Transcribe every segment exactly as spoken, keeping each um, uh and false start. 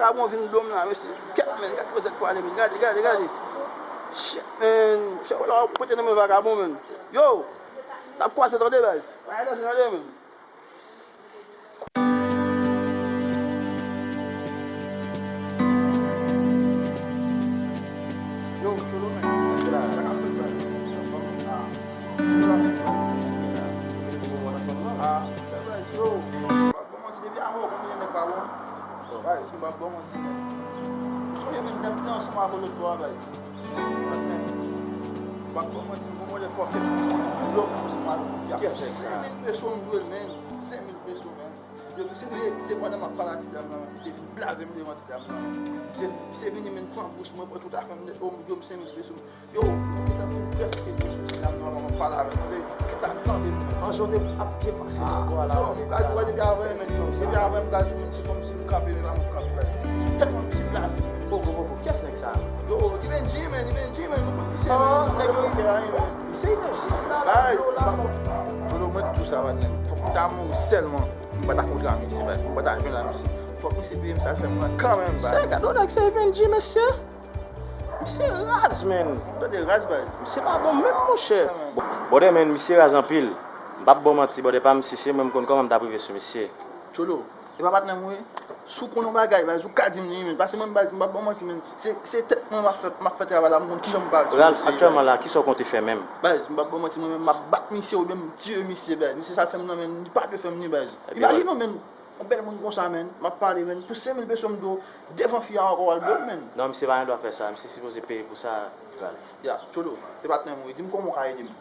Vagabon vin blo m la, mesye. Kèt, men, gade manzè k pwale, men. Gade, gade, gade. Shit, men. Chè, w la w ap pote nan men vagabon, men. Yo! N ap kwaze, tande, baz. Pa gen danje, tande, men. Yo, Cholo, men. Sa k la? Sa k ap fèt, baz? Ah, se baz, yo. Bon, manti, depi avan, ou konn kote nèg pa bon. Guys, m p ap ba w manti, men. Ou sonje menm lè m te ansanm avè w lòt bò a, guys. M p ap ba w manti, m gon mòde fòkè. Lòt ansanm avè w, ti fi a. Senk mil peso m dwe l, men. Senk mil peso, men. Yo, misye vle, se pandan m ap pale a ti dam nan, misye vin blaze m devan ti dam nan. Misye, misye vini, men, pran bous mwen, pran tout afè m nèt. O, m dwe m senk mil peso. Yo, m gentan fin prèske dechouke dam nan, m ap pale avè l. Manzè gentan ap tande m. An, jan w te ap byen pase nan bò a la. Yo, m pral di w depi avè, men. Depi avè, m pral di w, men, se kòmsi m kanpe, men pa mwen k kanpe, baz. Tèlman misye blaze. Poko, poko, kiyès nèg sa a? Yo, li Benji, men, li Benji, men, nou konn misye, men. Motherfucker, men. Misye rive jis la, la, la, la. Cholo, mwen di w sa, patnè m. Fòk m ta mouri sèlman. M pa ta kontre a misye, baz. M pa ta jwenn a misye. Fòk misye peye m sa l fè m nan kanmenm, baz. Se gade yon nèg se Benji, mesye. Misye raz, men. M tande raz, baz. Misye pa bon menm, monchè. Bòdè, men, misye raz anpil. M p ap ba w manti, bòdè pa m, si se mwen, m konn kòman m t ap rive sou misye. Cholo, e pa patnè m ou ye? Si w konn yon bagay, baz, ou ka di m li, men. Pase mwen, baz, m p ap ba w manti, men. Se, se tèt mwen m ap fè, m ap fè travay la, m konn kijan m pral sou misye, baz. Ralph, aktyèlman la, kisa w konte fè menm? Baz, m p ap ba w manti, mwen menm, m ap bat misye oubyen m tiye misye, baz. Misye sa l fè m nan, men, li pa dwe fè m li, baz. Imajine w, men. Yon bèl moun konsa, men, m ap pale, men, pou senk mil peso m dwe w devan fi a ankò w al dwe l, men. Non, misye pa gen dwa fè sa, misye sipoze peye pou sa, Ralph. Ya, Cholo, se patnè m ou ye, di m kòman w ka ede m.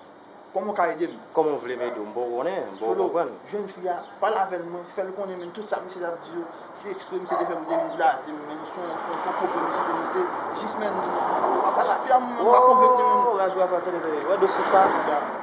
Kòman w ka ede m? Kòman w vle m ede w? M poko konnen, m poko konprann. Cholo, jwenn fi a, pale avè l, mwen, fè l konnen, men, tout sa misye t ap di yo, se ekspre misye te fè pou te vin blaze m, men, se yon, se yon, se yon pwoblèm misye te monte, jis, men, w ap pale a fi a, mwen, mwen, w ap konvenk li, men. Oh, Ralph, Ralph, tande, tande, wè dosye sa,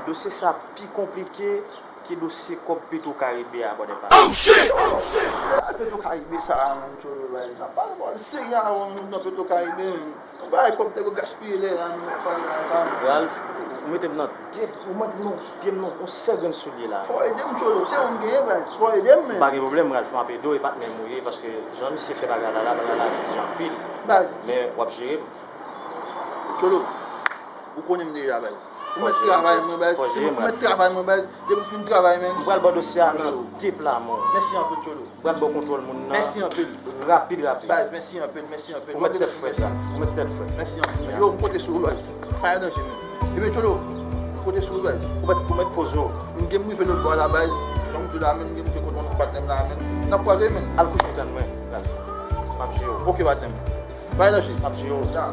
dosye sa pi konplike. Ki dosye kòb Petro Caribe a, bòdè pa m? Oh, shit! Bagay Petro Caribe sa a, menn, Cholo, baz. N ap pale bò serye avè w, nou nan Petro Caribe, menn. Yon bagay kòb te gaspiye lè a, nou ap pale bagay sa a. Ralph, ou mete m nan de, ou mete m nan pye m nan yon sèl grenn soulye la. Fò w ede m, Cholo. Se ou m genyen, baz. Fò w ede m, menn. M pa gen pwoblèm, Ralph, m ap ede w, e patnè m ou ye, paske jan misye fè bagay la, la, bagay la di anpil. Baz. Men w ap jere m. Cholo, ou konnen m deja, baz. Ou mèt travay mwen, baz. Si m mèt travay mwen, baz, depi w fin travay, menn. M pral ba w dosye a nan de pla men w. Mèsi anpil, Cholo. M pral ba w kontwòl moun nan. Mèsi anpil. Rapid, rapid. Baz, mèsi anpil, mèsi anpil. Ou mèt tèt frèt, baz. Ou mèt tèt frèt. Mèsi anpil, men. Yo, m konte sou ou, baz. Pa gen danje, menn. Ebyen, Cholo, m konte sou ou, baz. Ou mèt, ou mèt poze w. M gen m rive lòt bò a la, baz. Jan m di w la, menn, m gen m rive kote yon patnè m la, menn. N ap kwaze, menn. Al kouche tann mwen, Ralph. M ap jere w. Oke, patnè m. Bay nan chit. Ap jwe w. Ya.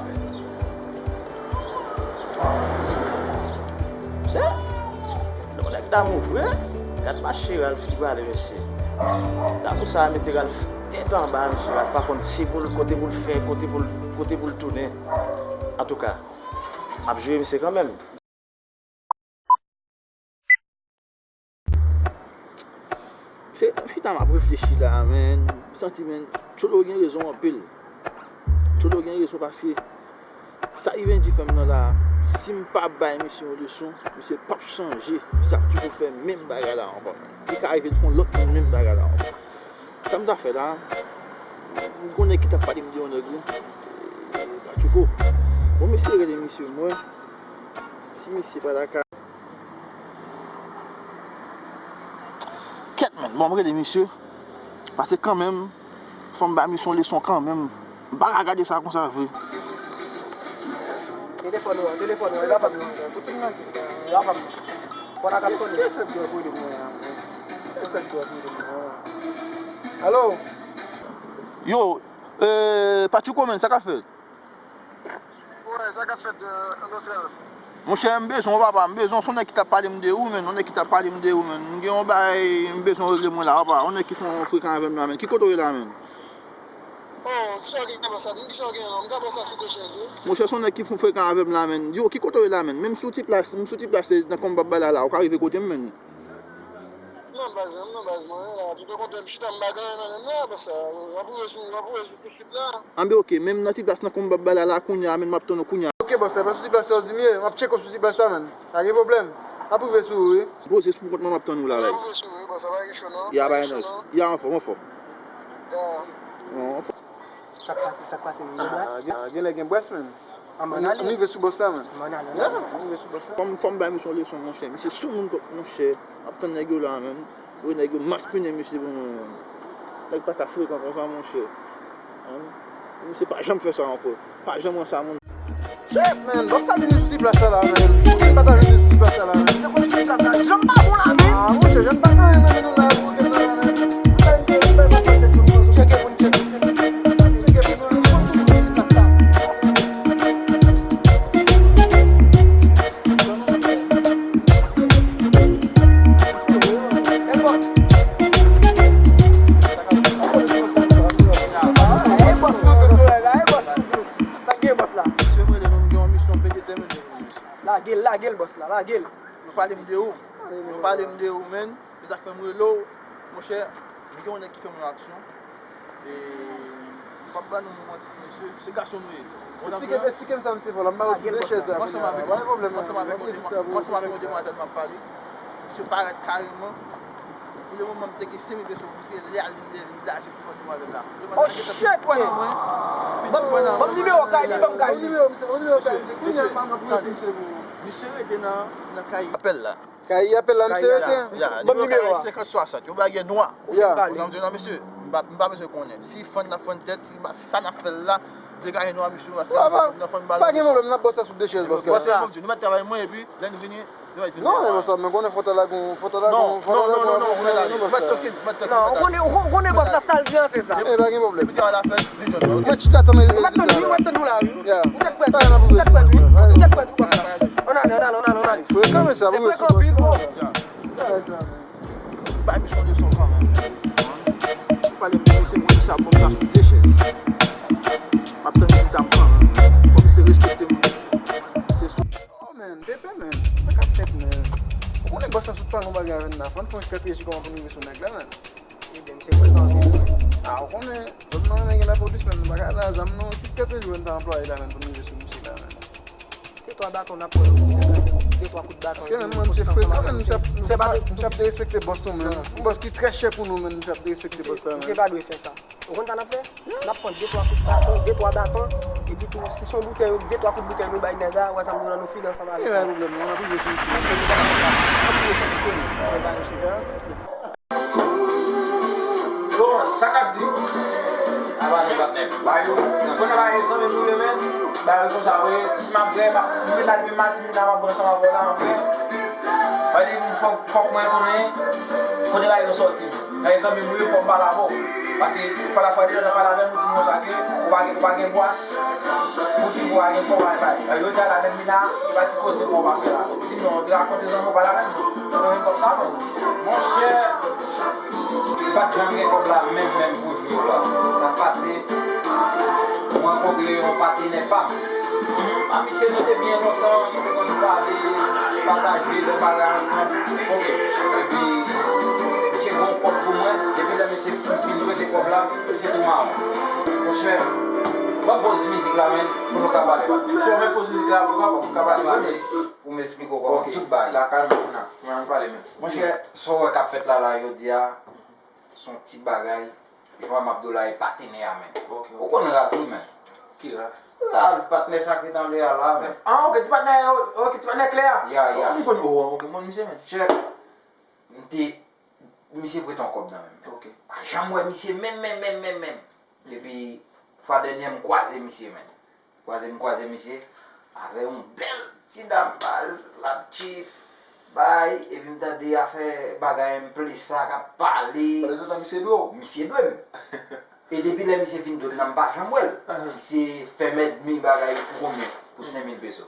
Mesye, lè yon nèg damou vre, gad mache Ralph ki prale, mesye. Damou sa a mete Ralph tèt anba, mesye. Ralph pa konn si pou l, kote pou l fè, kote pou l, kote pou l tounen. Antouka, m ap jere misye kanmenm. Se, m chita m ap reflechi la, menn. M santi, menn, Cholo gen rezon anpil. Cholo gen rezon paske sa Ivendi fè m nan la, si m pa bay misye yon leson, misye p ap chanje. Misye ap toujou fè menm bagay la ankò, menn. Li ka rive l fè yon lòt moun menm bagay la ankò. Sa m ta fè la, m konnen ki t ap pale m de yon nèg, wi. E, Patchouko. Bon, m eseye rele misye, mwen. Si misye pa lakay. Kèt, menn. Bon, m rele misye. Paske kanmenm, fò m ba misye yon leson kanmenm. M pa ka gade sa konsa vre. Telefòn ou an, telefòn ou an, e pa pa m nan. Pou tout moun ki, e pa pa m nan. Fò la k ap sonnen. Kiyès sa k ap rele mwen an? Kiyès sa k ap rele mwen an? Alo? Yo, e, Patchouko, menn, sa k ap fèt? Wè, sa k ap fèt, André? Monchè, m bezwen w, papa, m bezwen w. Se yon nèg ki t ap pale m de ou, menn. Yon nèg ki t ap pale m de ou, menn. M gen yon bagay m bezwen w regle mwen la, papa. Yon nèg ki fè yon frekan avè m la, menn. Ki kote w ye la, menn? Oh, kisa w gen nan sa? Di m kisa w gen an? M ka pran sa sou konsyans ou. Monchè, se yon nèg ki fè yon frekan avè m la, menn. Yo, ki kote w ye la, menn? Menm si w ti plas, m sou ti plas nan kòm m ap bay la la, ou ka rive kote m, menn. Non, baz, m nan baz mwen la. Tout okontrè, m chita m bagay nan menm la, baz, sa. M ap ouvri sou, m ap ouvri sou tousuit la. Anben, oke, menm nan ti plas nan kòm m ap bay la, la, kounye a, menn, m ap tann ou kounye a. Oke, baz, sa, pa sou ti plas sa, w di m ye, m ap tcheke w sou ti plas sa, menn. Pa gen pwoblèm. M ap ouvri sou ou, wi. Poze sou kont mwen, m ap tann ou la, baz. M ap ouvri sou ou, wi, baz, sa pa gen cho, non. Ya, pa gen cho, non. Ya, anfòm, anfòm. Anfòm. Sa k pase, sa k pase, menm gen bwès? Ah, gen, ah, genlè gen bwès, menm. An, ann ale. Ann rive sou bòs la, menm. Ann ale, ann ale. Ann rive sou bòs la. Fò m, fò m bay misye yon leson, monchè. Misye sou moun twòp, monchè. M ap tann nèg yo la, menm. Yo, nèg yo maspinen misye pou mwen, menm. Nèg pa ka frekan konsa, monchè. Hein? Misye pa janm fè sa ankò. Pa janm wè sa, monchè. Shit, man, bòs la vin sou ti plas la, la, man. Misye pa ta vin sou ti plas la, la, man. Se konn sou ti plas la. Jan pa bon la, men. Ah, monchè, jan pa gen anyen nan men nou la, pou gen la, la, man. Tcheke pou n tcheke. Tcheke pou nou, nou konn tout moun sou ti plas la. Sa k gen bòs la? Misye m rele nou, m gen yon misyon byen detèmine pou misye. Lage l, lage l, bòs la, lage l. Yo pale m de ou. Yo pale m de ou, menn. Se sa k fè m rele w, monchè. M gen yon nèg ki fè m yon aksyon. E m p ap ba nou manti, mesye. Se gason nou ye. Eksplike, eksplike m sa misye fè la. M ba ou de chèz la. Ansanm avèk, ansanm avèk yon demwa-, ansanm avèk yon demwazèl m ap pale. Misye parèt kareman. Pou le moman, m te gen senk mil peso pou misye, lè al vin, lè vin blaze pou demwazèl la. Demwazèl la gentan fin pran nan mwen. Fin pran nan mwen. Ban m nimewo kay li, ban m kay li. Ban m nimewo misye, ban m nimewo kay misye. Kounye a, m ap voye misye pou ou. Misye rete nan, nan kay apèl la. Kay apèl la, misye rete. Ya, nimewo kay la senkant swasant. Yon bagay nwa. Ou fin pale. Ou konprann, mesye, m pa, m pa bezwen konnen. Si fann n ap fann tèt, si sa n ap fè l la, degaje nou a misye, sa n ap fè n ap bale. Pa gen pwoblèm, n ap bò sa sou de chèz, bòs la. Bòs la, nou mèt travay mwen, epi lè n vini, nou mèt vini. Non, men bòs la, men konnen fò ta lagon, fò ta lagon, fò ta lagon, fò ta lagon, bòs la. Mèt trankil, mèt trankil. Non, ou konnen, ou konnen bòs la, sa l di an, se sa. E, pa gen pwoblèm. Epi travay la fèt, vin jwenn mwen, oke? Mwen chita tann. Mwen ap tann nou, mwen ap tann nou la, wi. Ou tèt frèt, ou tèt frèt, wi. Ou tèt frèt, wi, bòs la. Ann ale, ann ale, ann ale, ann ale. Frekan, men sa, se frekan anpil, bro. Bay misye yon leson kanmenm. Ou pale m de misye, mwen di sa, bon, sa sou de chèz. M ap tann yon dam kanmenm. Fò misye respekte m. Se sou. Oh, man, pepe, man. Sa k ap fèt, man? Ou konnen bòs la sot pale yon bagay avè n la. Fò n fè yon estrateji kòman pou n rive sou nèg la, man. Ebyen, misye frekan anpil, wi. Ah, ou konnen, lòt mwen renmen gen lapolis, man. Nou pa ka la zam, non. Ki estrateji pou n ta anplwaye la, man, pou n rive sou misye la, man? De twa baton n ap pran, de twa kout baton. Paske menm mwen, misye frekan, menm misye ap, misye ap derespekte bòs nou, menm. Yon bòs ki trè chè pou nou, menm misye ap derespekte bòs la, menm. Misye pa dwe fè sa. Ou konn sa n ap fè? N ap pran de twa kout baton, de twa baton, epi tou, si se yon boutèy, de twa kout boutèy nou bay nèg la, wè sa m di w la, nou file ansanm avèk li. E pa pwoblèm, non, n ap rive sou misye. N ap rive sou misye, non. Mwen ba nou chita. Bon, sa k ap di? Apa se patnè m. Ba yo, konnen ba yo zanmi nou yo menm, ba yo konsa vre, si m ap bwè, m ap, m vin la depi maten, m la m ap bwè ansanm avè w la, m ap bwè. Ba yo di fòk, fòk mwen konnen kote ba yo sòti. Ba yo zanmi m yo, fòk m pale avè w. Paske fwa la fwa de lòt ap pale avè m, ou di m konsa ke ou pa gen, ou pa gen bwas, ou di ou pa gen kòb, ou pa gen bagay. Jodi a la menm li la, se pa ti koze kòb w ap fè la. Di non, ou te rakonte zanmi w pale avè m. Mwen menm kòb sa menm. Monchè, m pa t janm gen kòb la menm, menm pou jou la. Sa pase, mwen rankontre yon patenè pa m. A misye, nou te byen lontan, nou te konn pale, pataje de bagay ansanm. Oke. Epi, misye gen yon kòb pou mwen. Depi lè misye fin prete kòb la, misye tou mawon. Monchè, ban m poz mizik la, men, pou nou ka pale. Fòmen poz mizik la, pou nou ka pale. Pou m esplike w kòman tout bagay. Lakay mwen, mwen pale menm. Monchè, sa w wè k ap fèt la, la, jodi a, se yon ti bagay. Jwa m ap di w la, e patenè a menm. Ou konn Ralph wi, menm. Ki Ralph? Ralph, patnè sa k ret anlè a la, menm. Ah, oke, ti patnè, oke, ti patnè klè a? Ya, ya. M konn, oh, oke, m konn misye, menm. Chèf, m te, misye prete yon kòb nan men m. Oke. Pa janm wè misye menm, menm, menm, menm, menm. Epi, fwa dènyè m kwaze misye, menm. Kwaze m kwaze misye avè yon bèl ti dam baz, l ap tchif, bay, epi m tande afè bagay m plesa k ap pale. Pale sou tan misye dwe w. Misye dwe m. E depi lè misye fin dwe m nan, m pa janm wè l. Misye fè m èdmi bagay pou konbyen? Pou senk mil peso.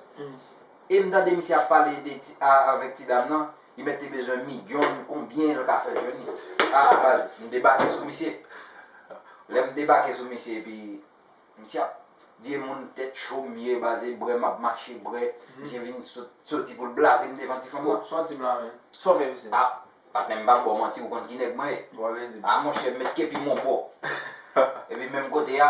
E m tande misye ap pale de ti, a, avèk ti dam nan, li mèt te bezwen milyon, konbyen l ka fè l jwenn li. A, baz, m debake sou misye. Lè m debake sou misye, epi Misye ap di e moun tèt cho m ye, baz, e brè m ap mache, brè. Misye vin sot-, soti pou l blaze m devan ti fanm nan. Bon, sa w di m la, men. Sa w fè misye? Ah, patnè m, m p ap ba w manti, ou konn ki nèg mwen ye. Bon, men di m. Ah, monchè, m met kepi m on bò. Epi menm kote a,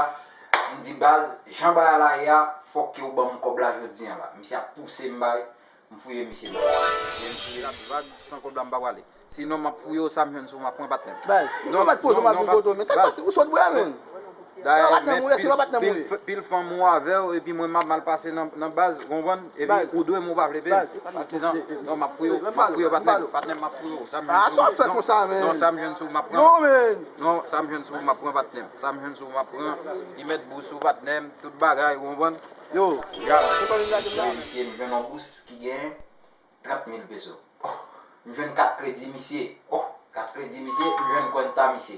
m di, baz, jan bagay la ye a, fòk ke w ban m kòb la jodi a la. Misye ap pouse m bay, m fouye misye. Lè m fouye l ap vag, san kòb la m pa prale. Sinon, m ap fouye w, sa m jwenn sou w, m ap pran, patnè m. Baz, non, ou mèt poze w, m ap vin kote w, men sa k pase, ou sot bwè, menm. Dayè, men pil, pil, pil fanm ou avè w, epi mwen m ap mal pase nan, nan baz, ou konprann? Epi ou dwe m ou pa vle peye. Patizan, non, m ap fouye w, m ap fouye w, patnè m, patnè m, m ap fouye w. Sa m jwenn sou ou, non, sa m jwenn sou ou, m ap pran. Non, sa m jwenn sou ou, m ap pran, patnè m. Sa m jwenn sou ou, m ap pran. Li met bous sou patnè m, tout bagay, ou konprann? Yo, misye, m jwenn yon bous ki gen trant mil peso. M jwenn kat kredi misye. Kat kredi misye, m jwenn kwenta misye.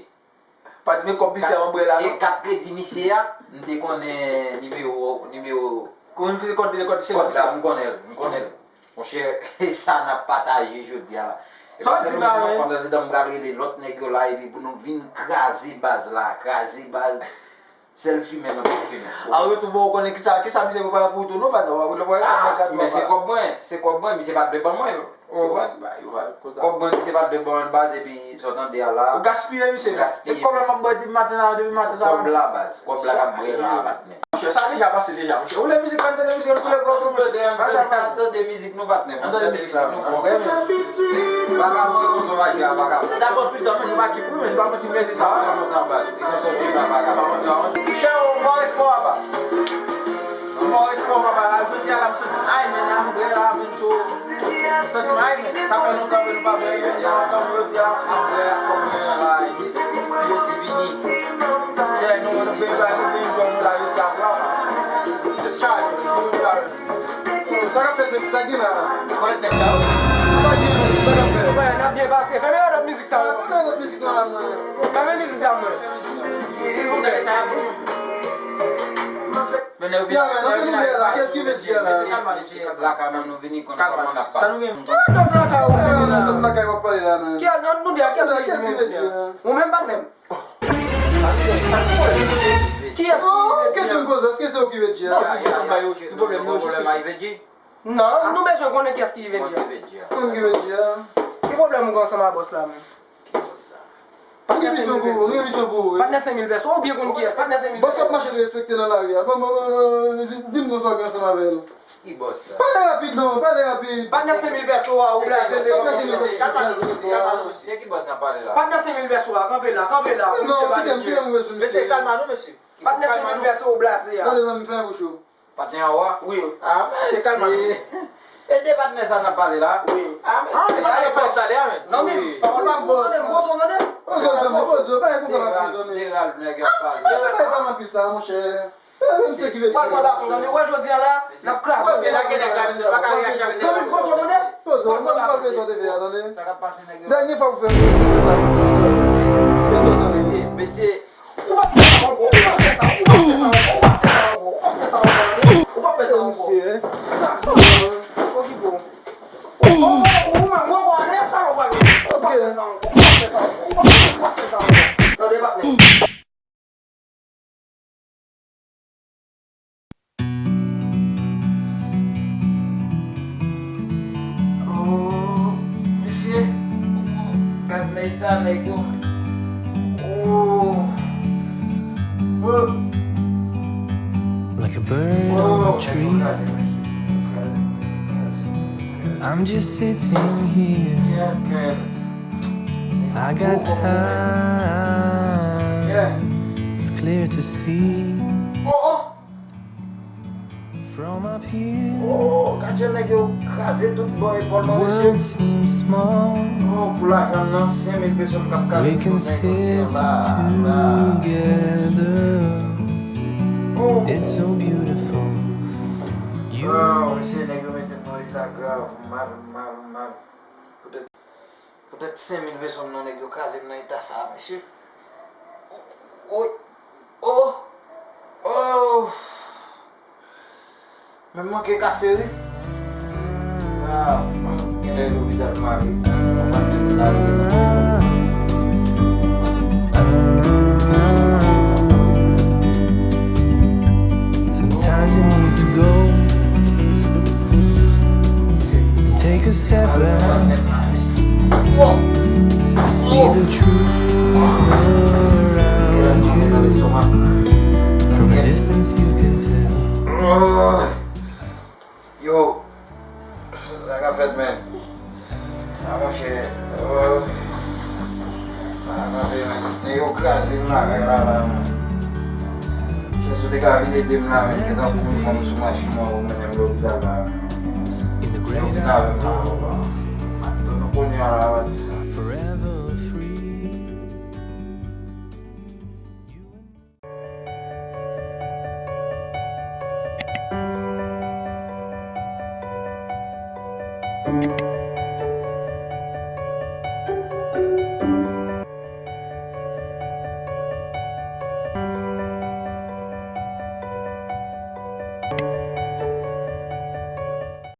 Patnè, kòb misye anbre la, non? E kat kredi misye a, m te konnen nimewo, nimewo. Konnen kòb, kòb, kòb la, m konnen l, m konnen l. Monchè, e sa n ap pataje jodi a la. E sa w di la, men? Pandan se tan m pral rele lòt nèg yo la, epi pou nou vin kraze baz la, kraze baz. Sèl fimen nou pap fimen. A, ou tou bon, ou konnen kisa, kisa misye prepare pou ou tou, non, patnè? Ou prepare kòb mwen, patnè. Men se kòb mwen, se kòb mwen, misye pa t dwe ban mwen l. Kòb mwen, misye pa t dwe ban mwen l, baz, epi sa w tande a la. Ou gaspiye, misye. Gaspiye, misye. E kòb la m ap bay depi maten la, depi maten sa la. Kòb la, baz, kòb la k ap bwè la, patnè. Monchè, sa deja pase deja, monchè. Ou lè mizik, ann tande mizik, ann koule gòl nou, monchè. Ann tande mizik nou, patnè. Ann tande mizik nou, monchè. Vagabon konsomatè a, vagabon. Sa bon, pitan, men nou pa ki pou, men nou pa kontinye se sa. Sa bon, sa bon. Monchè, ou mò espwa, papa. Ou mò espwa, papa. Jodi a la, m santi m ay, men la, m bwè la, m vin sou. M santi m ay, men sa fè lontan ke nou pa bwè, jodi a, ansanm, jodi a, m ap bwè ak kòb mwen an la, epi yo di vini. Se lè nou, nou vin la, nou vin jwenn nou la, jodi a, papa. Chay, nou la. Sa k ap fèt, mesye, sa k gen la? Ou konn nèg sa yo? Sa k gen, sa k ap fèt? Wè, n ap byen pase. Fèmen lòt mizik sa yo. Fèmen lòt mizik la, mwen. Fèmen mizik sa, mwen. Silvouplè. Men nèg yo vin. Ya, men, nan fini la, qu'est-ce qui veut dire la? Mesye, kalma, mesye, kalma. Lakay mwen nou vini konn kòman n ap pale. Sa nou gen? Ki adan lakay ou? Ki adan lakay w ap pale la, men? Ki adan nou de a? Qu'est-ce qui veut dire? Ou menm pa menm. Sa nou gen? Sa nou gen? Kiyès ki Veji a? Kiyès ki Veji a? Non, ki pwoblèm ba yo, ki pwoblèm yo jis. Non, nou bezwen konnen kiyès ki Veji a. Mwen ki Veji a. Ki pwoblèm ou gen ansanm a bòs la menm? Ki bòs sa? Patnè senk mil peso. Patnè senk mil peso, ou byen konn kiyès, patnè senk mil peso. Bòs ap mache derespekte nan lari a. Bon, bon, bon, bon, di, di m non sa w gen ansanm avè l. Ki bòs sa? Pale rapid non, pale rapid. Patnè senk mil peso a, ou blaze. Patnè senk mil peso, kalma nou, mesye, kalma nou, mesye. De ki bòs n ap pale la? Patnè senk mil peso a, kanpe la, kanpe la. Non, kite m, kite m wè sou misye. Mesye, kalma nou, mesye. Patnè senk mil peso, ou blaze a. Gade zanmi, fè yon bouch ou. Patnè a ou a? Wi. Ah, mesye. Mesye, kalma nou, mesye. E de patnè sa n ap pale la? Wi. Ah, mesye. Ah, patnè pa salè a, men. Zanmi, pawòl pa gwo, tande m, poze w, tande. Poze w, zanmi, poze w, pa konsa, pa konsa, zanmi. De Ralph nèg yo ap pale. Tande, pa nan pil sa, monchè. Mwen se ki vle di. Mwen pran baton nan men w, jodi a la, n ap kraze. Paske la gen nèg la, mesye, pa ka reyaji avèk nèg la. Poze w, mwen pa bezwen de vè, tande. Sa k ap pase nèg yo? Dènye fwa pou fè m respekte sa, mesye. Mesye, mesye. Ou p ap fè sa ankò, ou p ap fè sa, ou p ap fè sa ankò, ou p ap fè sa ankò, ou p ap fè sa ankò, tande. Ou p ap fè sa ankò. Ou p ap fè sa ankò. Okipe w. Ou menm, mwen wè, pa wè. Ou p ap fè sa ankò, ou p ap fè sa ankò, ou p ap fè sa ankò. Tande, patnè. Oh, mesye. Gad nan eta nèg yo. Oh. Oh. Like a bird on a tree. I'm just sitting here. I got time. It's clear to see. From up here, oh, gad jan nèg yo kraze tout bò epòl mwen, mesye. World seems small. Oh, pou lajan nan, senk mil peso m t ap kraze tout nèg yo, mesye. We can sit together. Oh. It's so beautiful. Oh, mesye, nèg yo mete m nan eta grav, mal, mal, mal. Poutèt Poutèt senk mil peso m nan, nèg yo kraze m nan eta sa a, mesye. Oh, oh, oh. Men m manke kase, wi. Ah, genlè lopital m ale. Mwen pa t gen lopital. Sometimes you need to go. Take a step back to see the truth around you. From a distance you can tell. Yo, sa ka fèt, men. A, monchè, euh, a, men, men, men yo kraze m lakay la, la, men. Si w te ka vin ede m la, men, gentan kouri pran m sou machin mwen, ou mennen m lopital la. Men ou vin avè m la, papa. Kounye a la, m ap di